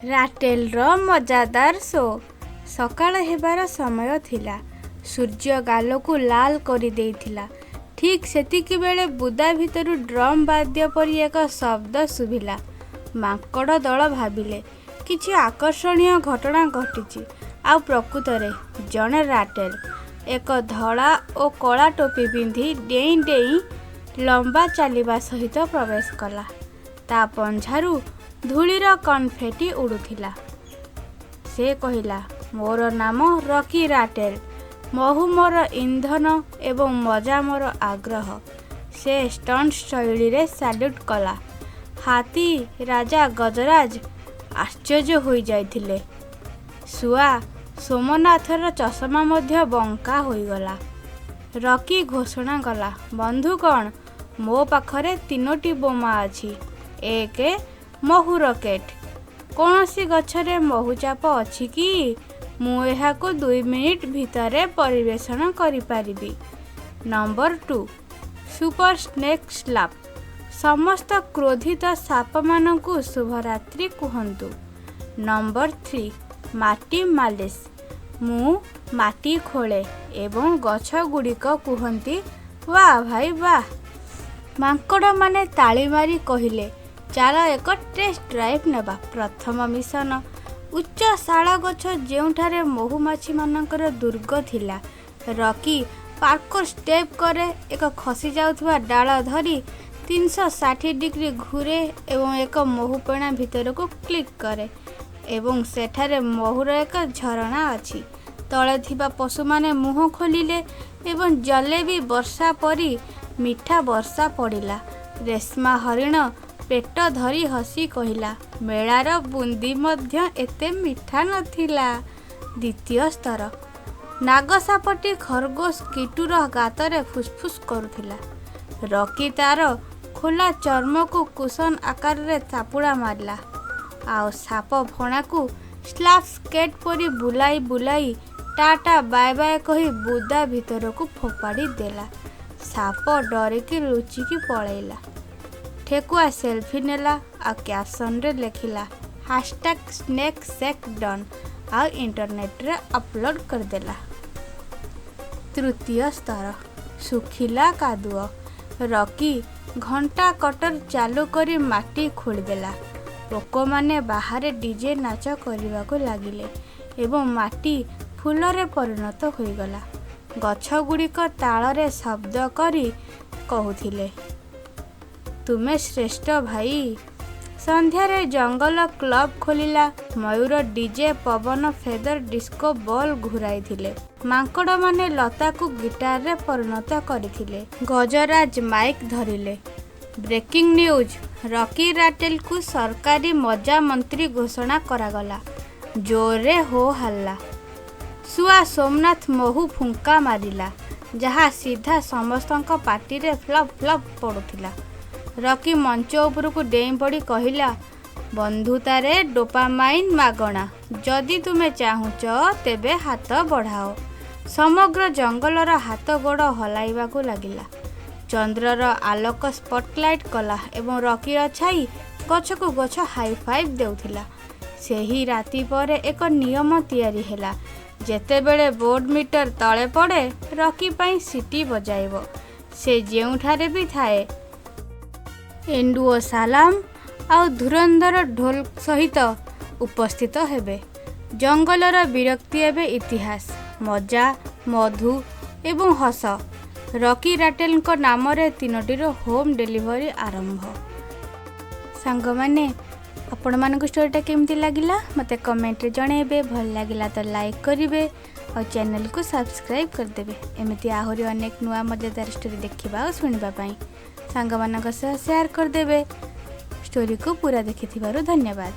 ରାଟେଲର ମଜାଦାର ଶୋ। ସକାଳ ହେବାର ସମୟ ଥିଲା। ସୂର୍ଯ୍ୟ ଗାଲକୁ ଲାଲ କରିଦେଇଥିଲା। ଠିକ୍ ସେତିକିବେଳେ ବୁଦା ଭିତରୁ ଡ୍ରମ୍ ବାଦ୍ୟ ପରି ଏକ ଶବ୍ଦ ଶୁଭିଲା। ମାଙ୍କଡ଼ ଦଳ ଭାବିଲେ, କିଛି ଆକର୍ଷଣୀୟ ଘଟଣା ଘଟିଛି। ଆଉ ପ୍ରକୃତରେ, ଜଣେ ରାଟେଲ, ଏକ ଧଳା ଓ କଳା ଟୋପି ପିନ୍ଧି, ଡେଇଁ ଡେଇଁ ଲମ୍ବା ଚାଲିବା ସହିତ ପ୍ରବେଶ କଲା। ତା ପଞ୍ଝାରୁ ଧୂଳିର କନଫେଟି ଉଡ଼ୁଥିଲା। ସେ କହିଲା, "ମୋର ନାମ ରକି ରାଟେଲ। ମହୁ ମୋର ଇନ୍ଧନ ଏବଂ ମଜା ମୋର ଆଗ୍ରହ।" ସେ ଷ୍ଟଣ୍ଟ ଶୈଳୀରେ ସାଲ୍ୟୁଟ୍ କଲା। ହାତୀ ରାଜା ଗଜରାଜ ଆଶ୍ଚର୍ଯ୍ୟ ହୋଇଯାଇଥିଲେ। ଶୁଆ ସୋମନାଥର ଚଷମା ମଧ୍ୟ ବଙ୍କା ହୋଇଗଲା। ରକି ଘୋଷଣା କଲା, "ବନ୍ଧୁଗଣ, ମୋ ପାଖରେ ତିନୋଟି ବୋମା ଅଛି। ଏକ, ମହୁ ରକେଟ୍। କୌଣସି ଗଛରେ ମହୁଚାପ ଅଛି କି ମୁଁ ଏହାକୁ 2 ମିନିଟ ଭିତରେ ପରିବେଷଣ କରିପାରିବି। Number 2, super snake slab. ସମସ୍ତ କ୍ରୋଧିତ ସାପମାନଙ୍କୁ ଶୁଭରାତ୍ରି କୁହନ୍ତୁ। ନମ୍ବର 3, ମାଟି ମାଲିସ। ମୁଁ ମାଟି ଖୋଳେ ଏବଂ ଗଛଗୁଡ଼ିକ କୁହନ୍ତି, 'ବାଃ ଭାଇ, ବାଃ!' ମାଙ୍କଡ଼ମାନେ ତାଳି ମାରି କହିଲେ, "ଚାଲ ଏକ ଟେଷ୍ଟ ଡ୍ରାଇଭ୍ ନେବା।" ପ୍ରଥମ ମିଶନ: ଉଚ୍ଚ ଶାଳ ଗଛ ଯେଉଁଠାରେ ମହୁମାଛିମାନଙ୍କର ଦୁର୍ଗ ଥିଲା। ରକି ପାର୍କୋର୍ ଷ୍ଟେପ୍ କରେ, ଏକ ଖସିଯାଉଥିବା ଡାଳ ଧରି 360 ଡିଗ୍ରୀ ଘୂରେ ଏବଂ ଏକ ମହୁଫେଣା ଭିତରକୁ କ୍ଲିକ୍ କରେ ଏବଂ ସେଠାରେ ମହୁର ଏକ ଝରଣା ଅଛି। ତଳେ ଥିବା ପଶୁମାନେ ମୁହଁ ଖୋଲିଲେ ଏବଂ ଜଲେବି ବର୍ଷା ପରି ମିଠା ବର୍ଷା ପଡ଼ିଲା। ରେଶ୍ମା ହରିଣ ପେଟ ଧରି ହସି କହିଲା, "ମେଳାର ବୁନ୍ଦି ମଧ୍ୟ ଏତେ ମିଠା ନଥିଲା!" ଦ୍ୱିତୀୟ ସ୍ତର: ନାଗ ସାପଟି ଖରଗୋଶ କିଟୁର ଗାତରେ ଫୁସଫୁସ୍ କରୁଥିଲା। ରକି ତାର ଖୋଲା ଚର୍ମକୁ କୁସନ ଆକାରରେ ଚାପୁଡ଼ା ମାରିଲା, ଆଉ ସାପ ଫଣାକୁ ସ୍ଲାପ୍ ସ୍କେଟ୍ ପରି ବୁଲାଇ ବୁଲାଇ ଟା-ଟା ବାଏ-ବାଏ କହି ବୁଦା ଭିତରକୁ ଫୋପାଡ଼ି ଦେଲା। ସାପ ଡରିକି ଲୁଚିକି ପଳେଇଲା। ଠେକୁଆ ସେଲଫି ନେଲା ଆଉ କ୍ୟାପସନରେ ଲେଖିଲା, "#ସ୍ନେକଶେକଡାଉନ୍", ଆଉ ଇଣ୍ଟରନେଟରେ ଅପଲୋଡ୍ କରିଦେଲା। ତୃତୀୟ ସ୍ତର: ଶୁଖିଲା କାଦୁଅ। ରକି ଘଣ୍ଟା କଟର୍ ଚାଲୁ କରି ମାଟି ଖୋଳିଦେଲା। ପୋକମାନେ ବାହାରେ ଡିଜେ ନାଚ କରିବାକୁ ଲାଗିଲେ ଏବଂ ମାଟି ଫୁଲରେ ପରିଣତ ହୋଇଗଲା। ଗଛଗୁଡ଼ିକ ତାଳରେ ଶବ୍ଦ କରି କହୁଥିଲେ, "ତୁମେ ଶ୍ରେଷ୍ଠ, ଭାଇ!" ସନ୍ଧ୍ୟାରେ ଜଙ୍ଗଲ କ୍ଲବ୍ ଖୋଲିଲା। ମୟୂର ଡିଜେ ପବନ ଫେଦର ଡିସ୍କୋ ବଲ୍ ଘୂରାଇଥିଲେ। ମାଙ୍କଡ଼ମାନେ ଲତାକୁ ଗିଟାରରେ ପରିଣତ କରିଥିଲେ। ଗଜରାଜ ମାଇକ୍ ଧରିଲେ, "ବ୍ରେକିଂ ନ୍ୟୁଜ୍! ରକି ରାଟେଲକୁ ସରକାରୀ ମଜା ମନ୍ତ୍ରୀ ଘୋଷଣା କରାଗଲା!" ଜୋରରେ ହୋ-ହଲ୍ଲା। ଶୁଆ ସୋମନାଥ ମହୁ ଫୁଙ୍କା ମାରିଲା, ଯାହା ସିଧା ସମସ୍ତଙ୍କ ପାଟିରେ ଫ୍ଲପ୍ ଫ୍ଲପ୍ ପଡ଼ୁଥିଲା। ରକି ମଞ୍ଚ ଉପରକୁ ଡେଇଁ ପଡ଼ି କହିଲା, "ବନ୍ଧୁତାରେ ଡୋପାମାଇନ୍ ମାଗଣା। ଯଦି ତୁମେ ଚାହୁଁଛ, ତେବେ ହାତ ବଢ଼ାଅ।" ସମଗ୍ର ଜଙ୍ଗଲର ହାତ ଗୋଡ଼ ହଲାଇବାକୁ ଲାଗିଲା। ଚନ୍ଦ୍ରର ଆଲୋକ ସ୍ପଟଲାଇଟ୍ କଲା ଏବଂ ରକିର ଛାଇ ଗଛକୁ ଗଛ ହାଇ-ଫାଇଭ୍ ଦେଉଥିଲା। ସେହି ରାତି ପରେ ଏକ ନିୟମ ତିଆରି ହେଲା: ଯେତେବେଳେ ବୋର୍ଡ ମିଟର ତଳେ ପଡ଼େ, ରକି ପାଇଁ ସିଟି ବଜାଇବ, ସେ ଯେଉଁଠାରେ ବି ଥାଏ। ଏଣ୍ଡୁଅ ସାଲାମ ଆଉ ଧୁରନ୍ଧର ଢୋଲ ସହିତ ଉପସ୍ଥିତ ହେବେ। ଜଙ୍ଗଲର ବିରକ୍ତି ଏବେ ଇତିହାସ। ମଜା, ମଧୁ ଏବଂ ହସ। ରକି ରାଟେଲଙ୍କ ନାମରେ ତିନୋଟିର ହୋମ୍ ଡେଲିଭରି ଆରମ୍ଭ। ସାଙ୍ଗମାନେ, ଆପଣମାନଙ୍କୁ ଷ୍ଟୋରିଟା କେମିତି ଲାଗିଲା, ମୋତେ କମେଣ୍ଟରେ ଜଣାଇବେ। ଭଲ ଲାଗିଲା ତ ଲାଇକ୍ କରିବେ ଆଉ ଚ୍ୟାନେଲକୁ ସବସ୍କ୍ରାଇବ୍ କରିଦେବେ, ଏମିତି ଆହୁରି ଅନେକ ନୂଆ ମଜାଦାର ଷ୍ଟୋରି ଦେଖିବା ଆଉ ଶୁଣିବା ପାଇଁ। ସାଙ୍ଗମାନଙ୍କ ସହ ସେୟାର କରିଦେବେ। ଷ୍ଟୋରିକୁ ପୁରା ଦେଖିଥିବାରୁ ଧନ୍ୟବାଦ।